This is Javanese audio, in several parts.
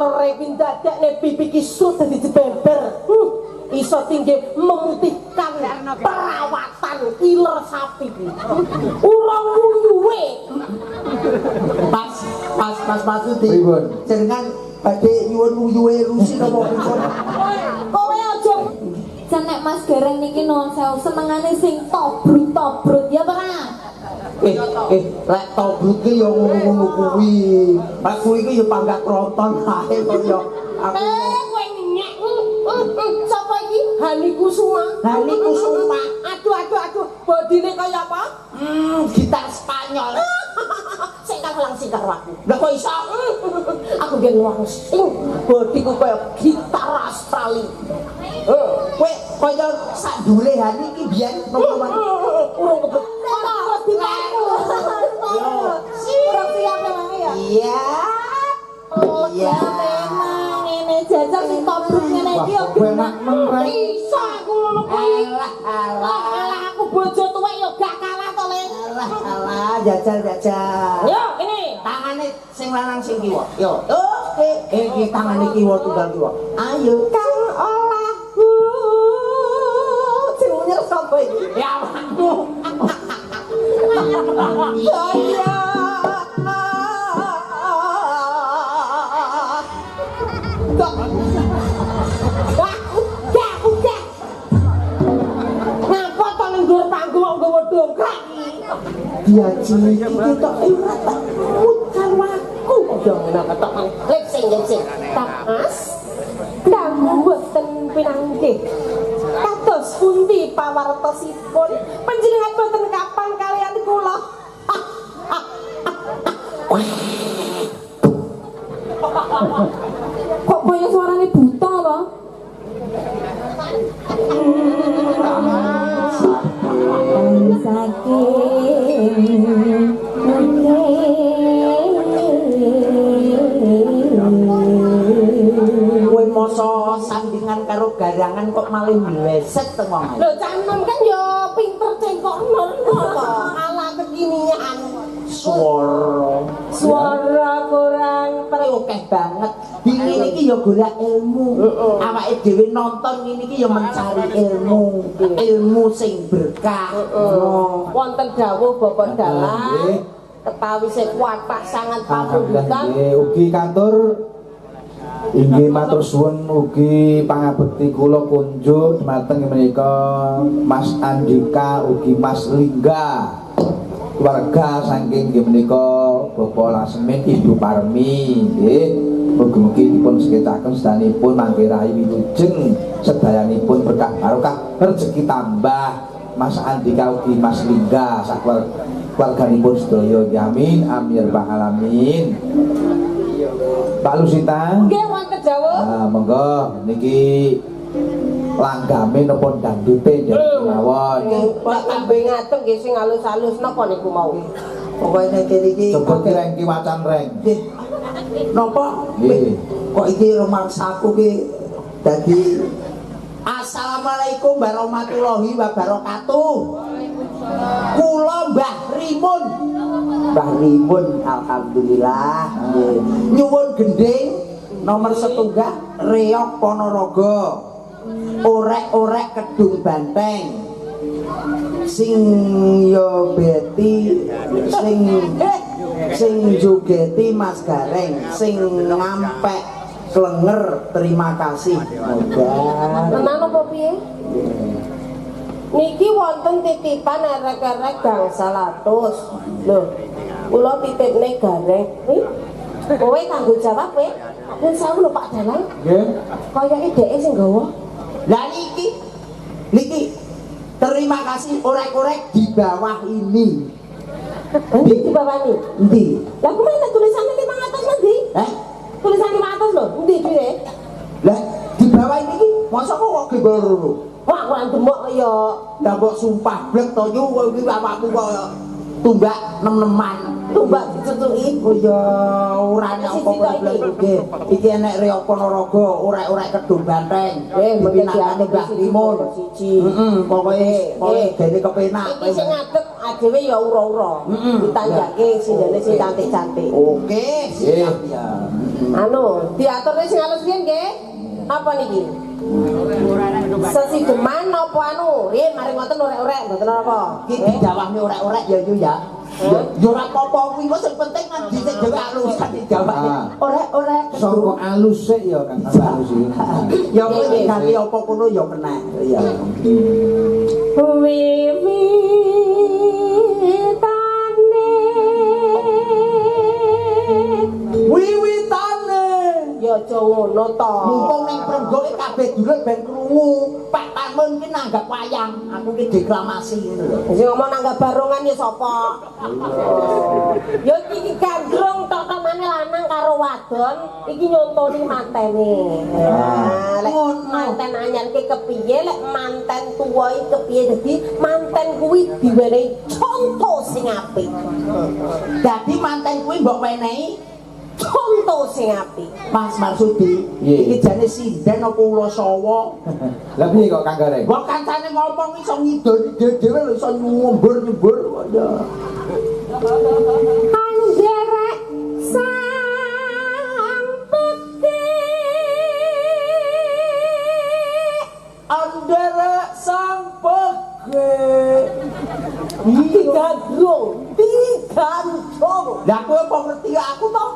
klere kuwi ndadekne pipi ki sut dadi jebember. Iso tinggi memutihkan perawatan iler sapi kuwi. Urung uyuhe. Pas pas Mas Masudi. Pripun? Jenengan badhe nyuwun uyuhe Lucy napa pripun? Kowe aja Jan nek Mas Gareng niki nuwun sewu senengane sing tobrut-tobrut ya apa Kang? Eh, eh, lek tobrut ki ya ngono-ngono kuwi. Pak kuwi ki ya panggah kronton ae kok ya. Aku Eh, kowe nyek. Sapa iki? Hani Kusuma. Hani Kusuma. Aduh, aduh, aduh. Bodine kaya apa? Gitar Spanyol. Sik kang langsing karo aku. Lah kok iso? Aku biyen langsing bodiku kaya gitar Australia. Kowe kaya sak dule Hani iki biyen nopo? Urung kebet. Kok dipaku. Kurang siap memang ya. Iya. Iya memang ngene jajal sing tobrut ngene iki yo Wah, enak men, Rek. Iso aku ngono kuwi. Alah, alah. Alah aku bojo tuwek yo gak kalah to, Le. Alah, alah, jajal jajal. Yo, ini. Tangane sing lanang sing kiwa. Yo. Oke, iki tangane kiwa tunggal kiwa. Ayo. Kang olahku sing munyer sapa iki? Ya awakmu. Ya. Kok. Wah, udah, udah. Ngapa to ning dhuwur panggung kok nggawa dongkrak iki? Diaji iki ketok ora tak mut karo aku. Yo ngono ketok lip sing lip sing. Tak Mas. Kamu mboten pinanggih. Kados pundi pawartosipun panjenengan boten kapan kalian kula. Kok kaya suarane buta to? Saking Kowe masa sandingan karo garangan kok malah mleset to wong. Lho Cak Nun kan yo pinter cengkok nun to. Ala kekinian. Swara. Suara kurang Akeh banget. Di ngene iki ya golek ilmu. Awake dhewe nonton ngene iki ya mencari ilmu. Ilmu sing berkah. Wonten dawuh Bapak Dalang Nggih. ketawi sing kuatah sangat Alhamdulillah pamundutan. nggih ugi kantur inggih matur suwun ugi pangabekti kula kunjuk dumateng menika Mas Andika ugi Mas Lingga keluarga saking nggih menika Bapak Lasmin Ibu Parmi nggih mugi-mugi dipun sekecaken sedanipun mangke rahayu wilujeng sedayanipun berkah barokah rezeki tambah Mas Andika ugi Mas Lingga sak keluarganipun sedaya amin amin ya rabbal alamin. Pak Lusita Nggih wonten dawuh. Nah, monggo niki langgame napa dandute nderek mawon. Pak kambe ngaten nggih sing alus-alus napa niku mau. Pokoke nek kene iki Coba kireng ki wacan reng. Nggih. Napa? Nggih. Kok iki rumangsaku ki dadi Assalamualaikum warahmatullahi wabarakatuh. Kula Mbah Rimun. Mbah Rimun alhamdulillah. Nggih. Nyuwun gendhing nomor setunggal Reog Ponorogo. Orek-orek Kedung Banteng. Sing yo beti sing jogeti Mas Gareng, sing ngampek klenger terima kasih. Moga. Tenan apa piye? Niki wonten titipan erek-erek gangsal atus. Lho, kula titipne Gareng. Kowe kanggo jawab kowe. Yen sewu lho Pak Dalang. Nggih. Kayake dheke sing gawa. Lah niki niki terima kasih orek-orek di bawah ini. Endi di bawah ini? Endi? Lah kuwi nek tulisane 500 endi? Eh? Tulisan 500 lho, endi duwe? Lah di bawah ini ki mosok kok gembol loro. Wah, aku ora demok ya. Lah mbok sumpah blek to yu kowe iki awakmu kok tumbak nem-neman. Tumbak dicucuki. Oh ya ora nek Siji apa tok iki. Nggih. Iki enek Reog Ponorogo, orek-orek Kedung Banteng. Mengke Dipinangkani diatur Mbah siji Limun. siji. Heeh, pokoke pokoke gene kepenak. Iki sing ngadeg adewe ya ura-ura. Ditanjake sindene sing cantik-cantik. Oke, siap ya. Anu, diaturne sing halus piye nggih? Apa niki? Sesideman apa anu? Riyen mari ngoten orek-orek mboten apa. Iki didawahne orek-orek ya yu ya. Ya ora apa-apa kuwi kok sing penting kan dhisik dhewe alusan didawahne. Orek-orek Saka alus sik ya Kang alus iki. Ya kowe ganti apa kono ya kena. Ya. Wiwitane Wiwitane. Ya aja ngono to. Mumpung ning prenggoke kabeh dulur ben krungu. Pak Parmun ki nanggap wayang, aku ki deklamasi ngono lho. Sing ngomong nanggap barongan ya sapa? Ya iki gandrung tok-tokane lanang karo wadon iki nyontoni mantene. Nah, lek manten anyar ki kepiye, lek manten tuwa iki kepiye, dadi manten kuwi diwenehi conto sing apik. Dadi manten kuwi mbok wenehi Conto sing apik. Mas Marsudi, iki jane sinden apa ula sawa? Lah piye kok Kang Gareng? Wong kancane ngomong iso ngidoni dhewe lho iso nyumbur-nyumbur kok ya. Anderek sang pekik. Anderek sang pekik. Digandrung, digandrung. Lah kowe apa ngerti aku to?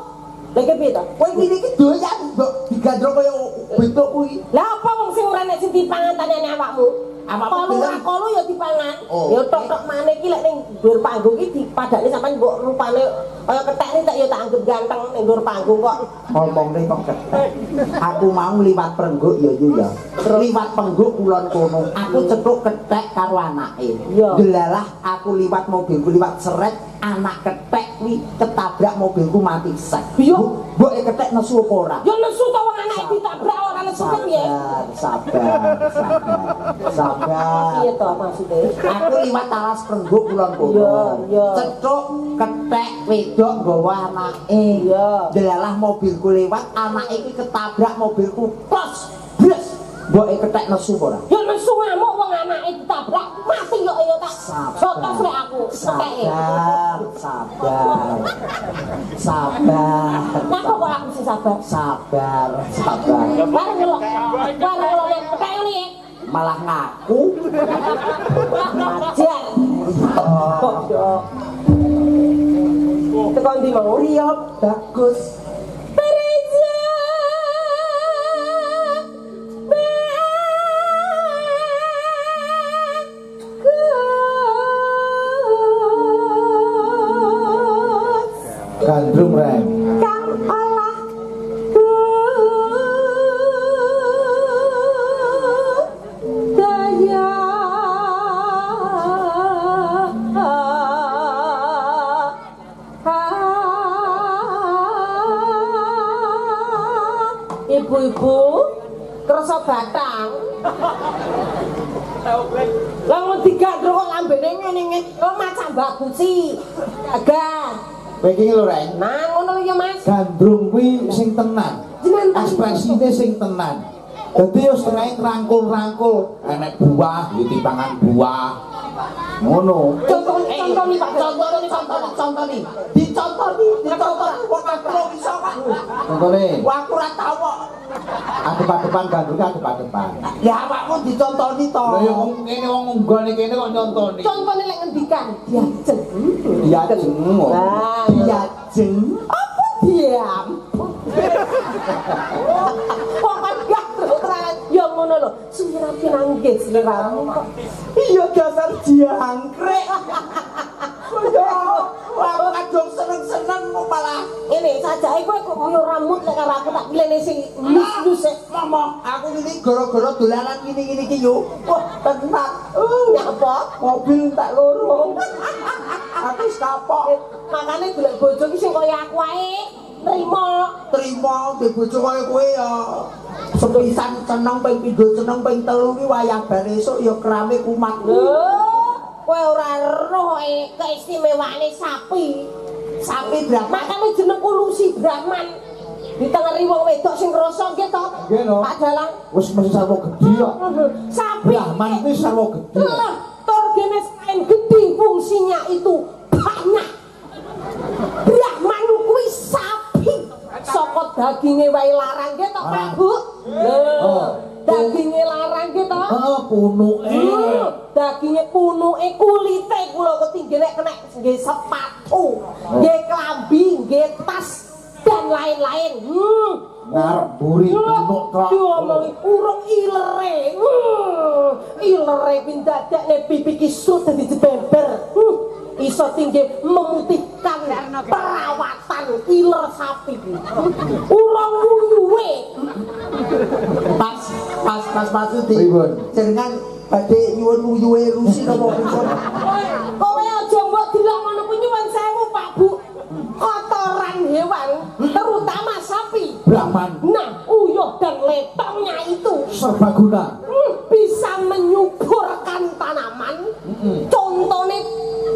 Lah iki piye to? Kowe ngene iki doyan mbok digandrung kaya bentuk kuwi. Lah apa wong sing ora nek sing dipangan tanene awakmu? Awakmu Kolu gelem? kolu ya dipangan. Oh. Ya tok-tok maneh iki lek ning dhuwur panggung iki dipadakne sampean mbok rupane kaya kethek nek ya tak anggap ganteng ning dhuwur panggung kok. Ngomongne kok kethek. Aku mau liwat prengguk ya yu ya. Liwat pengguk kulon kono. Aku cethuk kethek karo anake. Iya. Delalah aku liwat mobilku liwat seret anak kethek kuwi ketabrak mobilku mati sek. Iya. Mboke kethek nesu apa ora? Ya nesu to wong anake ditabrak ora nesu piye? Sabar, sabar, sabar. Piye to maksude? Aku liwat alas prengguk kulon kono. Iya, iya. Cethuk kethek wedok nggawa anake. Iya. Delalah mobilku lewat, anake iki ketabrak mobilku. Plos, bres. Mboke kethek nesu apa ora? Ya nesu ngamuk wong anake ditabrak mati kok ya tak jotos lek aku ketheke. Sabar, sabar. Sabar. Napa kok aku sing sabar? Sabar, sabar. Bareng ngelok. Bareng ngelok nek kethek ngene iki. Malah ngaku. Ajar. Teko ndi mau? Riyo bagus. Preja bagus Gandrung reng. kang olah budaya. Ibu-ibu kersa batang. Lah wong digandrung kok lambene ngene ngene kok macam bagusi. Gagah. Kowe iki lho Reng. Nah ngono ya Mas. Gandrung kuwi sing tenan. Jenengan Ekspresine sing tenan. Dadi yo setengah rangkul-rangkul, enek buah, ya dipangan buah. Ngono. Contoni, contoni Pak. Contoni, contoni, contoni. Dicontoni, dicontoni. Wong aku ora iso kok. Contone. Wong aku ora tau kok. Adep-adepan gandrung adep-adepan. Lah awakmu dicontoni to. Lah ya wong ngene wong ngunggone kene kok nyontoni. Contone lek ngendikan diajeng. Diajeng kok. Nah, Diajeng. apa diam? Wong kan gandrung tenan. Ya ngono lho, suwira pinanggih sliramu kok. Iya dasar jangkrik. Ya, aku kadung seneng-seneng kok malah Ngene sajake kowe kok koyo rambut lek karo aku tak pilene sing lus-lus sik. ngomong aku ini gara-gara dolanan ngene-ngene iki yo. Wah, tenan. Nyapa? Mobil tak loro. Aku wis kapok. Makane golek bojo ki sing kaya aku ae. Trimo. Trimo duwe bojo kaya kowe ya. Sepisan seneng ping pindho seneng ping telu ki wayah bar esuk ya kerame kumat. Lho, kowe ora roh keistimewaan sapi. Sapi Brahman. Makane jenengku Lucy Brahman. Ditengeri wong wedok sing ngrasa nggih to. Nggih no. Pak Dalang. Wis mesti sarwa gedhi kok. Sapi Brahman kuwi sarwa gedhi. Lah, torgene selain gedhi fungsinya itu banyak. Brahman kuwi sapi. Saka daginge wae larang nggih to, Pak Bu? Lho. Oh. Daginge larang nggih to? Heeh, punuke. Daginge punuke kulite kula ketinggene nek kena nggih sepatu, nggih klambi, nggih tas dan lain-lain. Ngarep buri punuk tok. Diomongi urung ilere. Ilere pindadakne pipi ki sut dadi jebember. Iso tinggi memutihkan perawatan iler sapi. Urung uyuhe. Pas pas pas Marsudi. Pripun? Jenengan badhe nyuwun uyuhe Lucy napa pripun? Kowe aja mbok delok ngono kuwi nyuwun sewu Pak Bu. Kotoran hewan, terutama sapi. Brahman. Nah, uyuh dan letongnya itu serbaguna. Bisa menyuburkan tanaman. Contohnya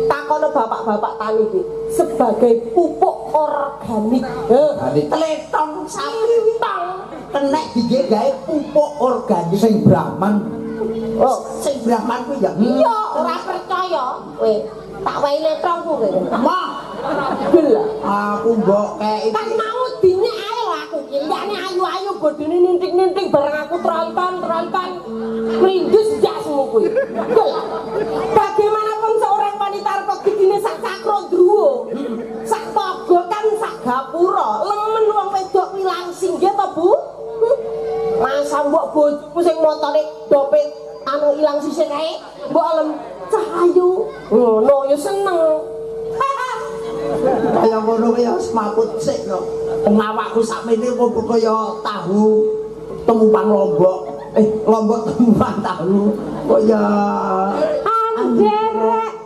takono bapak-bapak tani iki sebagai pupuk organik. Tletong sapi Tong. kenek digawe gawe pupuk organik. Sing Brahman. Oh, sing Brahman kuwi ya. Iya, ora percaya. Kowe tak wae letongku kowe. Mah, Gel. aku mbok kei. Kan mau dinyek ae lho aku ki. Liyane ayu-ayu bodine ninting-ninting bareng aku tronton-tronton. Mlindus jasmu kuwi. Gel. Bagaimanapun seorang wanita arep gigine sak cakro ndruwo. Sak togo kan sak gapura. Lemen wong wedok kuwi langsing nggih to, Bu? Masa mbok bojomu sing motone dopet anu ilang sisih kae, mbok alem cahayu. Ngono ya seneng. Kaya ngono kuwi ya semaput sik to. Wong awakku sakmene kok kaya tahu temumpang lombok. Lombok temumpang tahu. Kaya anderek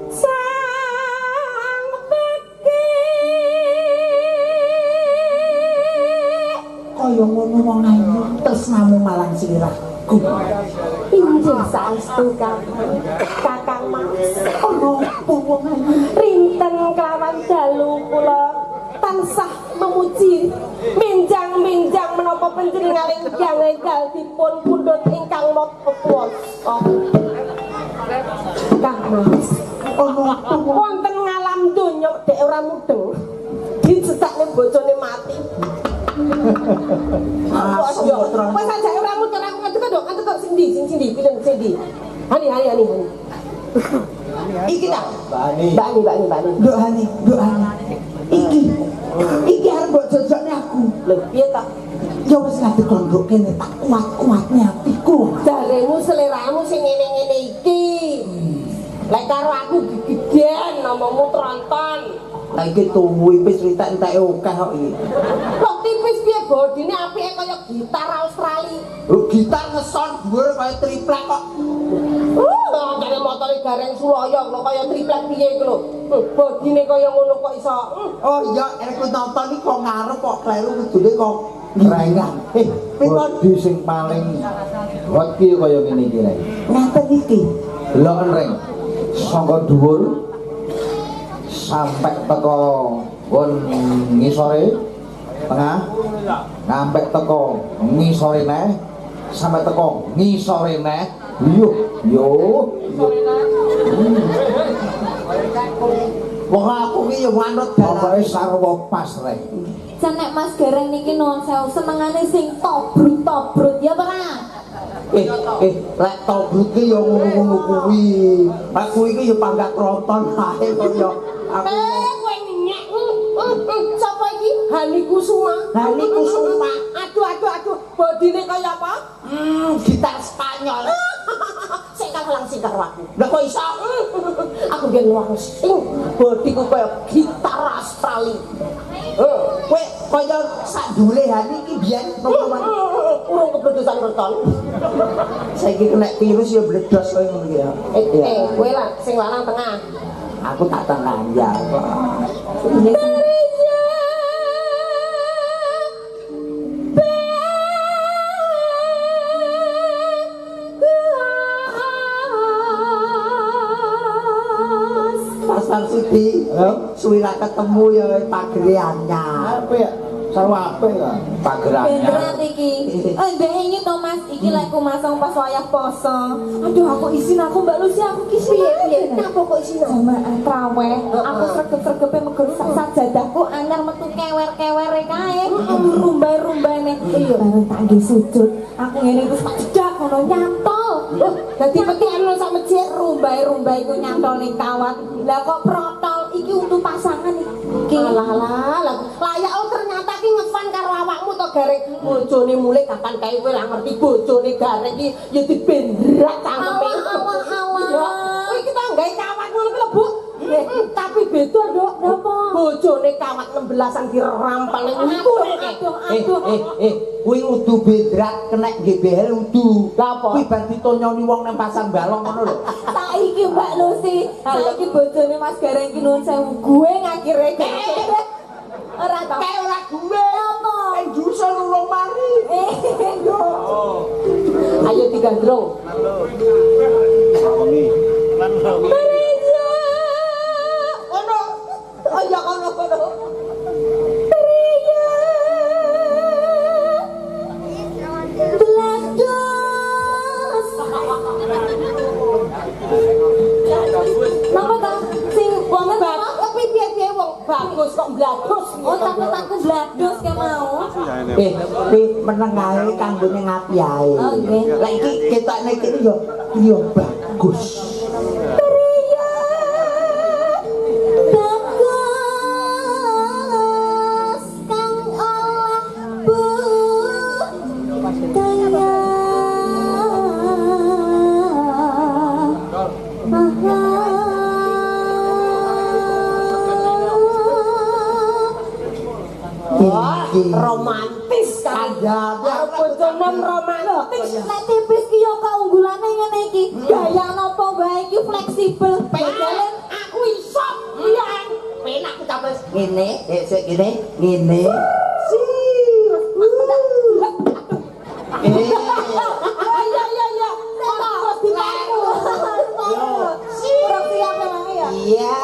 sang pekik. Kaya ngono wong ayu tresnamu marang sliraku. Injih saestu Kakang. Kakang Mas. Ana apa wong ayu? Rinten kelawan dalu kula tansah memuji minjang-minjang menapa panjenengan ingkang enggal dipun pundhut ingkang maha kuwasa. Kang Mas, Ana apa wong wonten ngalam donya dek ora mudeng. Dicetakne bojone mati. Asem putra. Wes aja ora mudeng aku ngadeg kok, ngadeg kok sing ndi, sing ndi, pilih sing ndi. Hani hani hani hani. Iki ta? Mbak Ani. Mbak Ani, Mbak Ani, Mbak Ani. Nduk Hani, Nduk Hani. Iki. Iki arep mbok jojokne aku. Lho, piye ta? Ya wis ngadeg nduk kene tak kuat-kuatne atiku. Jaremu seleramu sing ngene-ngene iki. Lek karo aku gegedean omongmu tronton. Lah iki tuwi wis ritek enteke akeh kok iki. Kok tipis piye bodine apike kaya gitar Australia. Lho gitar ngeson dhuwur kaya triplek kok. Jare motore Gareng Suloyo lho kaya triplek piye iku lho. Bodine kaya ngono kok iso. Oh iya, aku nonton iki kok ngarep kok kleru kudune kok Rengan. Pripun? Bodi sing paling hot ki kaya ngene iki rek. Ngaten iki. Deloken reng. Saka dhuwur sampai teko nggon ngisore tengah, sampai teko ngisore neh, sampai teko ngisore neh. Yo yo yo. Wong aku ki yo manut dalan. Pokoke sarwa pas rek. Jan nek Mas Gareng niki nuwun sewu senengane sing tobrut-tobrut ya apa Kang? Lek tobrut ki yo ngono-ngono kuwi. Aku iki yo panggah tronton ae kok yo. Aku Kowe nyek. Sapa iki? Hani Kusuma. Hani Kusuma. Aduh aduh aduh, bodine kaya apa? Gitar Spanyol. Sik karo langsing karo aku. Lah kok iso? Aku biyen langsing bodiku kaya gitar Australia. Kowe kaya sak ndule Hani iki biyen nopo? Urung kebledosan merton. Saiki kena virus ya bledos kowe ngono iki ya. Kowe lah sing lanang tengah. Aku tak tengah ya. Mas Marsudi, Suwi ra ketemu ya pagere anyar. Apik ya. Sarwa apik ya. Pager anyar. Beneran iki. Ndek iki to Mas, iki lek ku masang pas wayah poso. Aduh aku izin aku Mbak Lucy aku ki Piye piye? Napa kok isin? Jamaah traweh, aku sregep-sregepe megel sajadahku anyar metu kewer-kewere kae. Rumbai-rumbaine. Iya, bareng tak nggih sujud. Aku ngene terus tak jedak ngono nyantol. Dadi petikan lho sak masjid rumbai-rumbai iku nyantol ning kawat. Lah kok protol iki untuk pasangan iki. Alah alah, layak oh ternyata ki ngefan karo awakmu to Gareng. Bojone mulih kapan kae kowe ra ngerti bojone Gareng iki ya dibendrak cangkeme. Awah awah. Kowe iki tau gawe kawat ngono kuwi lho, Bu. Tapi beda, Nduk. Napa? Bojone kawat 16-an dirampal ning Aduh aduh aduh. Kuwi udu bendrak kenek GBL udu. Lah apa? Kuwi bar ditonyoni wong nang pasar Balong ngono lho. Saiki Mbak Lucy, saiki bojone Mas Gareng ki nuwun sewu gue ngakhire. Ora ta. Kae ora gue. Apa? Eng jusul urung mari. Ayo digandrung. Ono. Oh ya ono ono. Blados. Napa ta sing wonten apa? Tapi piye-piye wong bagus kok blados. Oh takut aku blados ke mau. Kuwi meneng ae kanggo ning ati ae. Oh nggih. Lah iki ketokne iki yo yo bagus. Priya bagus kang olah budaya. Wah, romantis kan. Kandhane Bojone romantis. Nek tipis ki yo keunggulane ngene iki. Gaya napa wae iki fleksibel. Bejalen aku iso pian. Penak ku tambah ngene, sik ngene, ngene. Sir. Iya iya iya. Terus dipaku. Kurang siap memang ya. Iya.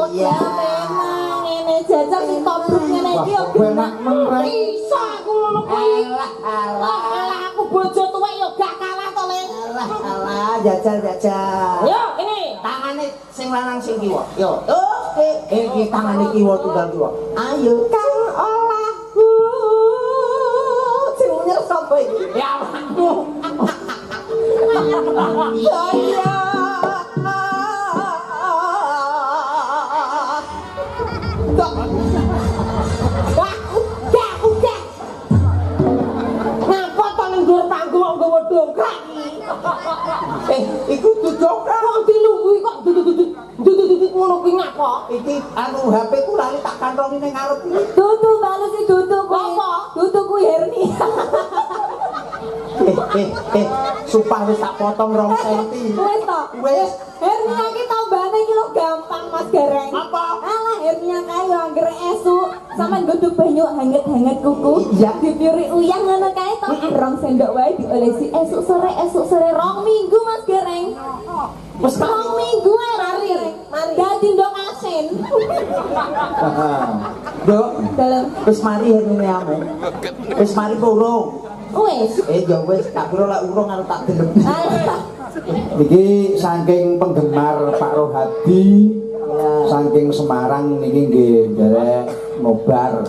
Iya. Memang ngene jajal sing tobruk ngene iki yo. Enak men rek. Iso aku ngono kuwi. Alah, alah. Alah aku bojo tuwek yo gak kalah to, Le. Alah, alah, jajal, jajal. Yo, ini. Tangane sing lanang sing kiwa. Yo. Oke. Iki tangane kiwa tunggal kiwa. Ayo. Kang olahku. Sing munyer sapa iki? Ya awakmu. Ya iya. Udah, udah. Ngapa to ning dhuwur panggung kok nggawa dongkrak iki? Iku dongkrak. Wong dilungguhi kok dudut-dudut ngono kuwi ngapa? Iki anu HP ku lali tak kantongi ning ngarep iki. Dudu Mbak Lucy dudu kuwi. Apa? Dudu kuwi hernia. Sumpah wis tak potong 2 senti. Wis to. Wis. Hernia ki tambahane iki lho gampang Mas Gareng. Apa? Alah hernia kae yo anggere esuk sampean godhog banyu hanget-hanget kuku. Iya. Dipyuri uyah ngono kae to. 2 sendok wae diolesi esuk sore 2 minggu Mas Gareng. Wis 2 minggu ae Mari, mari. Dadi ndok asin. Nduk, Dalem. wis mari herniamu. Wis mari apa urung? Wis. Ya wis, tak kira lek urung arep tak delem. Niki saking penggemar Pak Rohadi saking Semarang niki nggih nderek nobar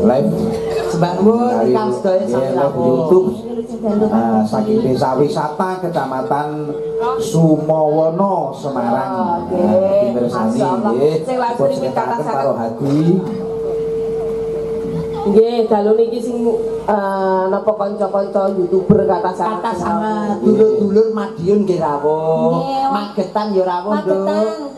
live. Sembah nuwun ingkang sedaya sami rawuh. YouTube. Saking Desa Wisata Kecamatan Sumowono Semarang. Nggih. Mirsani nggih. Sing langsung Dipun kata Pak Rohadi. Nggih, dalu niki sing napa kanca-kanca YouTuber kata sangat. Kata sangat dulur-dulur Madiun nggih rawuh. Magetan ya rawuh, Nduk.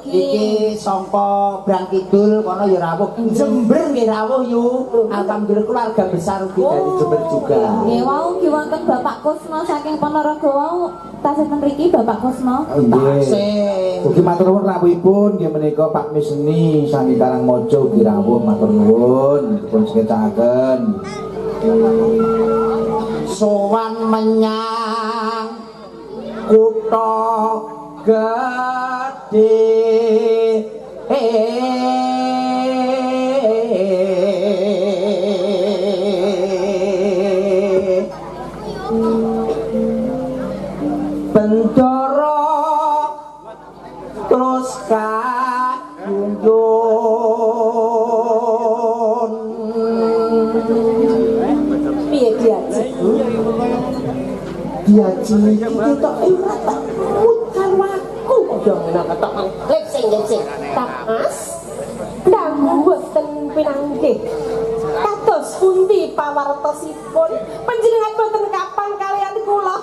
Iki sangka Brang Kidul kono ya rawuh. Jember nggih rawuh yu. Alhamdulillah keluarga besar ugi dari Jember juga. Nggih, wau nggih wonten Bapak Kusno saking Ponorogo wau tasih ten mriki Bapak Kusno. Nggih. Ugi matur nuwun rawuhipun nggih menika Pak Misni saking Karangmojo ugi rawuh matur nuwun dipun sekecakaken. Sowan menyang kutha gedhe. Diaji? Diaji iki ketok ora tak mut karo aku. Ya ngono ketok lip sing lip sing. Kang Mas, dangu boten pinanggih. Kados pundi pawartosipun panjenengan boten kapan kalian kula?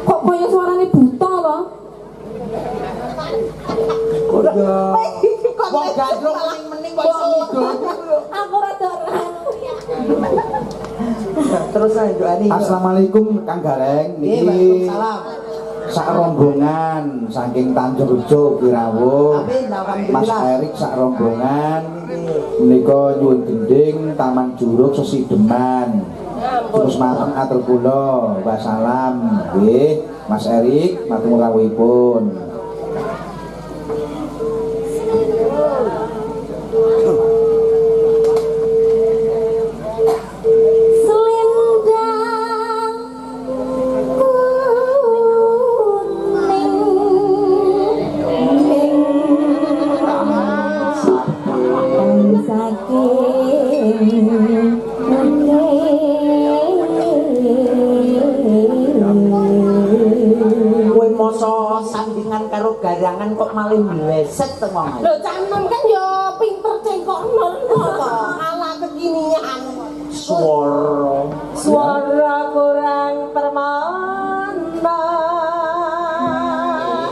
Kok kaya suarane buta lho? Kok ya. Wong gandrung mening-mening kok iso ngidul. Aku rada Terus ae doani. Assalamualaikum Kang Gareng. Nggih, Niki waalaikumsalam. sak rombongan saking Tanjung Rejo Kirawuh. Amin, Mas alhamdulillah. Erik sak rombongan menika nyuwun gending Taman Jurug Sesideman. Terus mateng atur kula, wassalam. Nggih, Mas Erik matur rawuhipun. Selendang kuning ing saking Kowe masa sandingan karo garangan kok malah mleset to wong. Lho Cak Nun kan ya pinter cengkok nun to. Ala kekinian. Swara. Suara kurang permana.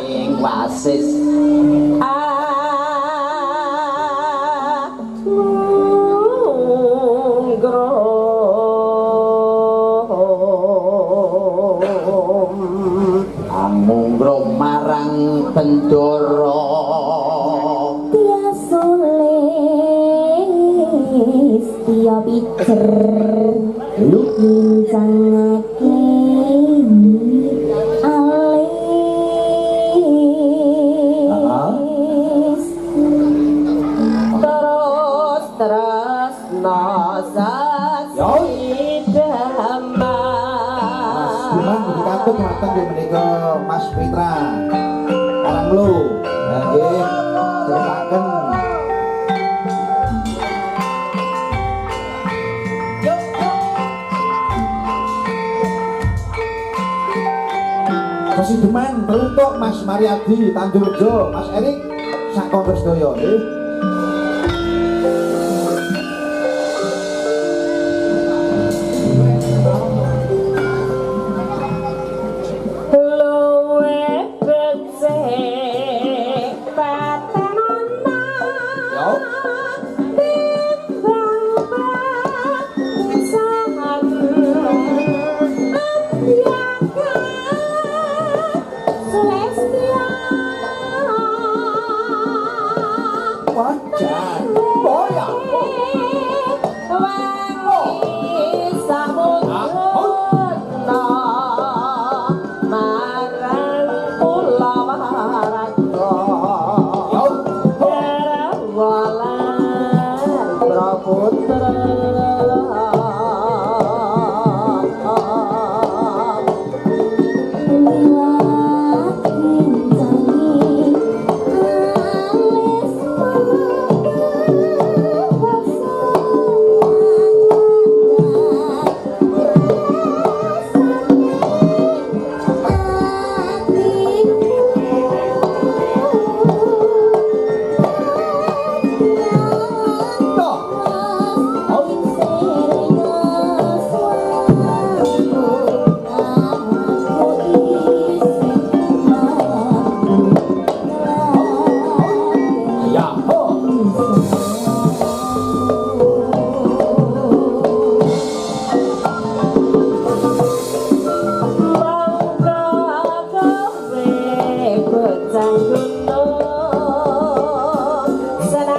Ing wasis. Angunggrum. Amungro marang bendara. Tiasulis tiya pijer Ayo. ngincangake alis Terus tresno sasidaman. Mas Diman ugi katut mateng nggih menika Mas Fitra. Karanglo. Ya nggih, ceritaken. Sesideman teruntuk Mas Mariadi Tanjung Rejo, Mas Erik sak kanca sedaya nggih. Luwe becik patenana. Yo. Timbang pisahan Andiyaka Sulestya. Wajar.